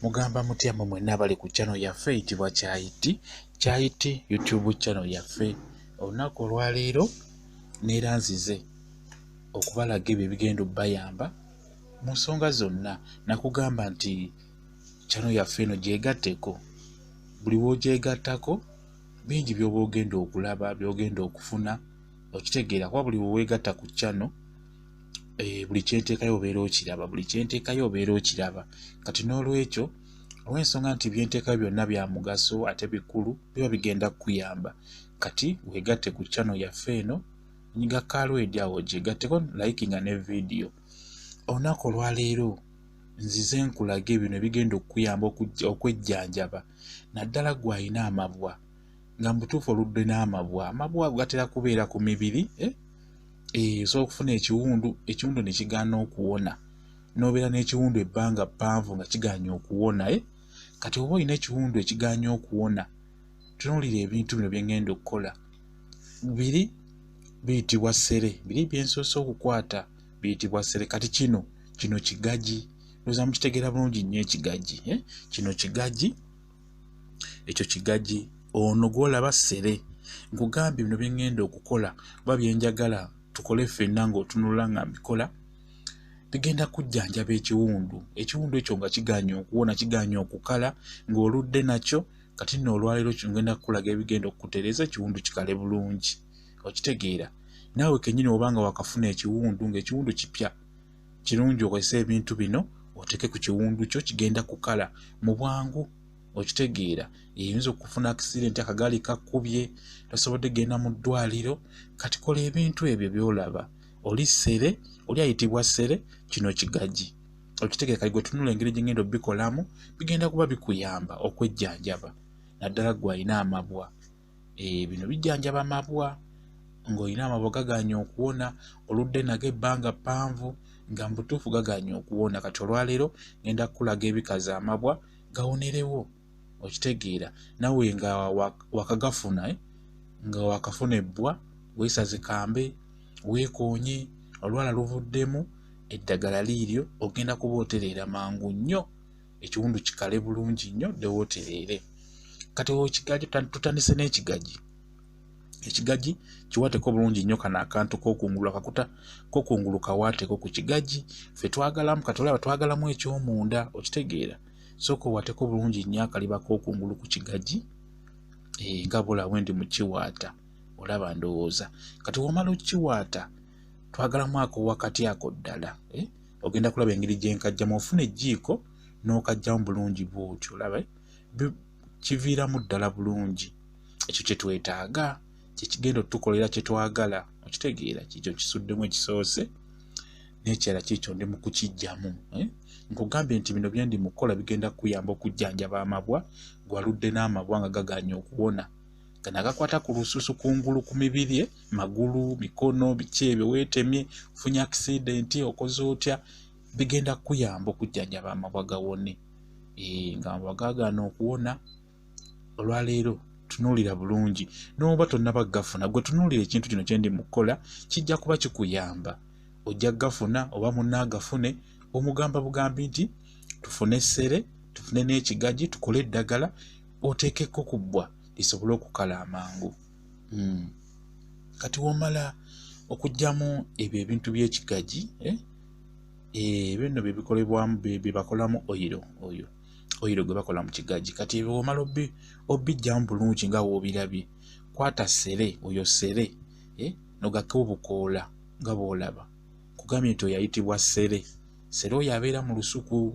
Mugamba mutya mwe mwenna abali ku channel yaffe eyitibwa Kyayiti, Kyayiti YouTube channel yaffe. Olunaku olwaleero neera nzize okubalaga ebyo ebigenda obbayamba mu nsonga zonna. Nakugamba nti channel yaffe eno gyegatteko, buli w'ogyegattako bingi by'oba ogenda okulaba, by'ogenda okufuna, okitegeera kuba buli weweegatta ku channel buli kyenteekayo obeera okiraba, buli kyenteekayo obeera okiraba. Kati n'olwekyo olw'ensonga nti byenteekayo byonna bya mugaso ate bikulu, biba bigenda kukuyamba. Kati weegatte ku channel yaffe eno, nyiga kaalwedi awo ogyegatteko, likinga ne vidiyo. Olunaku olwaleero nzize nkulage bino ebigenda okukuyamba okwejjanjaba, naddala ggwe alina amabwa, nga mu butuufu oludde n'amabwa. Amabwa ago gatera kubeera ku mibiri, osobola okufuna ekiwundu, ekiwundu ne kigaana okuwona, n'obeera n'ekiwundu ebbanga ppanvu nga kigaanye okuwona. Kati oba olina ekiwundu ekigaanye okuwona, tunuulira ebintu bino bye ŋŋenda okukola. Biri biyitibwa ssere, biri bye nsoose okukwata biyitibwa ssere. Kati kino kino kigagi, ndowooza mukitegeera bulungi nnyo ekigagi. Kino kigagi, ekyo kigagi, ono gw'olaba ssere. Nkugambye bino bye ŋŋenda okukola oba bye njagala tukole ffenna ng'otunula nga mbikola, bigenda kujjanjaba ekiwundu. Ekiwundu ekyo nga kigaanye okuwona, kigaanye okukala, ng'oludde nakyo. Kati nno olwaleero ngenda kukulaga ebigenda okukutereeza ekiwundu kikale bulungi. Okitegeera? Naawe kennyini oba nga wakafuna ekiwundu, ng'ekiwundu kipya, kirungi okozese ebintu bino oteeke ku kiwundu kyo, kigenda kukala mu bwangu. Okitegeera? Eyinza okufuna accident, akagaali kakkubye, tosobodde genda mu ddwaliro. Kati kola ebintu ebyo by'olaba. Oli ssere, oli ayitibwa ssere, kino kigagi. Okitegeera? Kati gwe tunula engeri gye ngenda obbikolamu, bigenda kuba bikuyamba okwejjanjaba, naddala ggwe alina amabwa. Bino bijjanjaba amabwa, ng'olina amabwa gagaanye okuwona, oludde nago ebbanga ppanvu nga mu butuufu gagaanye okuwona. Kati olwaleero ngenda kukulaga ebikaza amabwa gawonerewo. Okitegeera? Nawe nga wakagafuna, nga wakafuna ebbwa, weesaze kambe, weekoonye, olwala luvuddemu, eddagala liiryo, ogenda kuba otereera mangu nnyo, ekiwundu kikale bulungi nnyo, ddewo otereere. Kati ekigagi, tutandise n'ekigagi. Ekigagi kiwaateko bulungi nnyo kano akantu k'okungulu, akakuta k'okungulu kawaateko ku kigagi. Ffe twagalamu, kati olaba twagalamu eky'omunda, okitegeera? Sooka owaateko bulungi nnyo akaliba k'okungulu ku kigagi, nga bw'olaba bwe ndi mu kiwaata, olaba ndowooza. Kati bw'omala okkiwaata, twagalamu ako wakati ako ddala, ogenda kulaba engeri gye nkajjamu. Ofuna ejjiiko n'okajjamu bulungi bw'otyo, olaba kiviiramu ddala bulungi. Ekyo kye twetaaga, kye kigenda otukolera kye twagala. Okitegeera? Kikyo kisuddemu ekisoose, n'ekirala kiikyo ndi mu kukiggyamu. Nkugambye nti bino bye ndi mu kukola bigenda kukuyamba okujjanjaba amabwa, gw'aludde n'amabwa nga gagaanye okuwona. Gano agakwata ku lususu kungulu ku mibiri, magulu, mikono, biki ebyo, weetemye, ofunye accident, okoze otya, bigenda kukuyamba okujjanjaba amabwa gawone. Nga amabwa gagaana okuwona, olwaleero tunuulira bulungi. N'oba tonnaba kugafuna, gwe tunuulira ekintu kino kye ndi mu kukola, kijja kuba kikuyamba. Ojja kugafuna oba munno agafune, omugamba bugambi nti tufune ssere, tufune n'ekigagi, tukole eddagala, oteekeko ku bbwa lisobole okukala amangu. Kati w'omala okuggyamu ebyo ebintu by'ekigagi, ebyo nno bye bikolebwamu, bye bakolamu oyiro, oyo oyiro gwe bakola mu kigagi. Kati ebyo w'omala obiggyamu bulungi nga w'obirabye, kwata ssere, oyo ssere, n'ogako obukoola nga bw'olaba. Nkugambye nti oyo ayitibwa ssere. Ssere oyo abeera mu lusuku,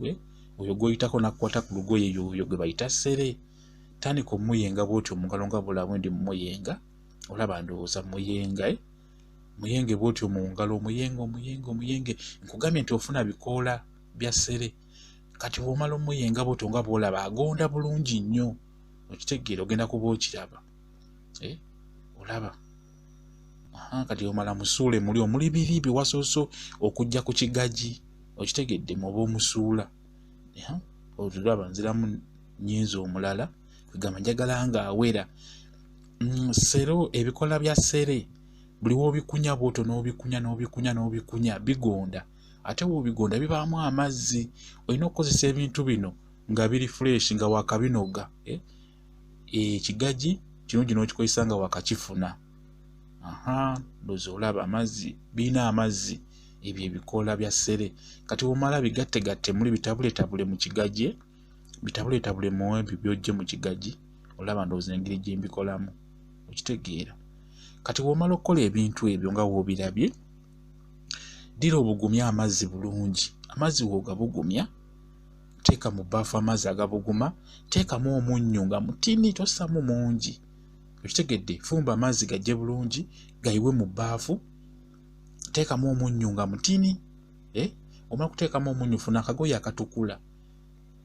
oyo gw'oyitako n'akukwata ku lugoye y'oyo gwe bayita ssere. Tandika omuyenga bw'otyo mu ngalo nga bw'olaba bwe ndi mmuyenga, olaba ndowooza mmuyenga, muyenge bw'otyo mu ngalo, omuyenge, omuyenge, omuyenge. Nkugambye nti ofuna bikoola bya ssere. Kati bw'omala omuyenga bw'otyo nga bw'olaba, agonda bulungi nnyo. Okitegeera? Ogenda kuba okiraba. Olaba? Kati omala musuule muli omuli biri bye wasoose okuggya ku kigagi, okitegedde, mw'oba omusuula. Olaba nziramu nnyinza omulala, kwegamba njagala ng'awera. Ssere, ebikola bya ssere buli w'obikunya bw'otyo n'obikunya n'obikunya n'obikunya bigonda, ate bw'obigonda bibaamu amazzi. Olina okukozesa ebintu bino nga biri fresh nga wakabinoga ekigagi kirungi n'okikozesa nga wakakifuna. Aha, ndowooza olaba amazzi, birina amazzi ebyo ebikoola bya ssere. Kati bw'omala bigattegatte muli bitabuletabule mu kigagi, bitabuletabule mu ebyo by'oggye mu kigagi. Olaba ndowooza engeri gye mbikolamu, okitegeera. Kati bw'omala okukola ebintu ebyo nga w'obirabye, ddira obugumye amazzi bulungi. Amazzi w'ogabugumya, teeka mu bbaafu amazzi agabuguma, teekamu omunnyo nga mutini, tossamu mungi. Okitegedde? Fumba amazzi gajje bulungi, gayiwe mu bbaafu, teekamu omunnyo nga mutini. Omala kuteekamu omunnyo, funa akagoye akatukula,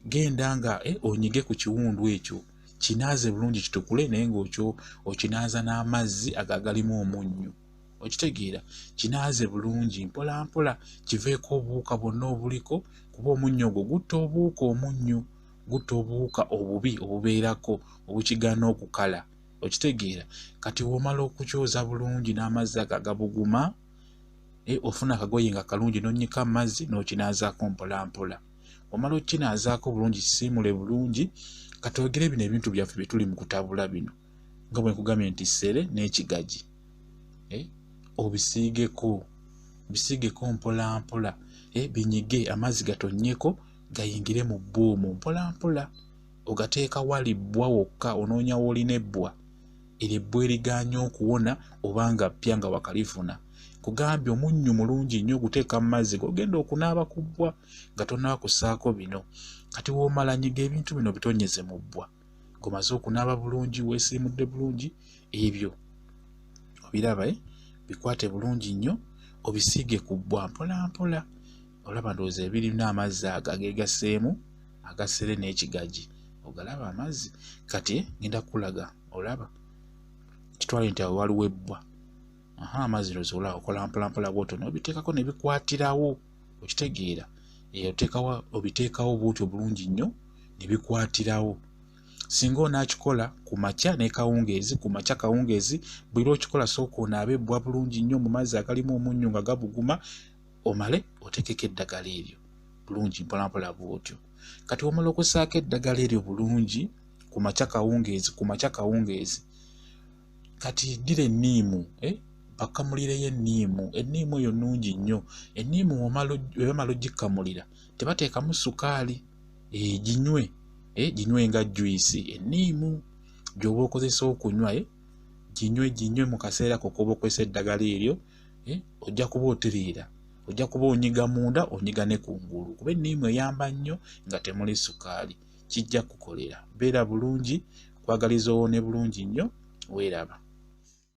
genda nga onyige ku kiwundu ekyo, kinaaze bulungi kitukule, naye ng'okinaaza n'amazzi ago agalimu omunnyo. Okitegeera? Kinaaze bulungi mpola mpola, kiveeko obuwuka bwonna obuliko, kuba omunnyo ogwo gutta obuwuka, omunnyo gutta obuwuka obubi obubeerako obukigaana okukala. Okitegeera? Kati bw'omala okukyoza bulungi n'amazzi ago agabuguma, ofuna akagoye nga kalungi n'onnyika amazzi n'okinaazaako mpola mpola. Omala okukinaazaako bulungi, kisiimule bulungi. Kati oyogere bino ebintu byaffe bye tuli mu kutabula bino, nga bwe nkugambye nti ssere n'ekigagi, obisiigeko, bisiigeko mpola mpola, binyige amazzi gatonnyeko gayingire mu bbwa omwo mpola mpola. Ogateeka wali bbwa wokka, onoonya w'olina ebbwa, eryo ebbwa erigaanye okuwona oba nga ppya nga wakalifuna. Nkugambye omunnyo mulungi nnyo oguteeka mu mazzi g'ogenda okunaaba ku bbwa nga tonnaba kussaako bino. Kati w'omala nyiga ebintu bino bitonyeze mu bbwa. Ng'omaze okunaaba bulungi, weesiimudde bulungi, ebyo obiraba, bikwate bulungi nnyo, obisiige ku bbwa mpola mpola. Olaba ndowooza ebirina amazzi ago ageegasseemu agasere n'ekigagi, ogalaba amazzi. Kati ngenda kukulaga, olaba kitwale nti awo waliwo ebbwa. Aha, amazzi ndowooza olaba okola mpola mpola bw'otyo n'obiteekako ne bikwatirawo. Okitegeera? Oteekawo, obiteekawo bw'otyo bulungi nnyo ne bikwatirawo. Singa onaakikola ku makya ne kawungeezi, ku makya kawungeezi, buli lw'okikola sooka onaabe ebbwa bulungi nnyo mu mazzi agalimu omunnyo nga gabuguma, omale oteekeko eddagala eryo bulungi mpola mpola bw'otyo. Kati omala okussaako eddagala eryo bulungi ku makya kawungeezi, ku makya kawungeezi, kati ddira enniimu, bakamulireyo enniimu. Enniimu eyo nnungi nnyo. Enniimu bwe bamala ogikamulira tebateekamu sukaali, ginywe, ginywe nga juyisi. Enniimu gy'oba okozesa okunywa, ginywe ginywe mu kaseera ako k'oba okozesa eddagala eryo, ojja kuba otereera, ojja kuba onyiga munda, onyiga ne kungulu, kuba enniimu eyamba nnyo nga temuli sukaali. Kijja kukolera. Beera bulungi, nkwagaliza owone bulungi nnyo, weeraba.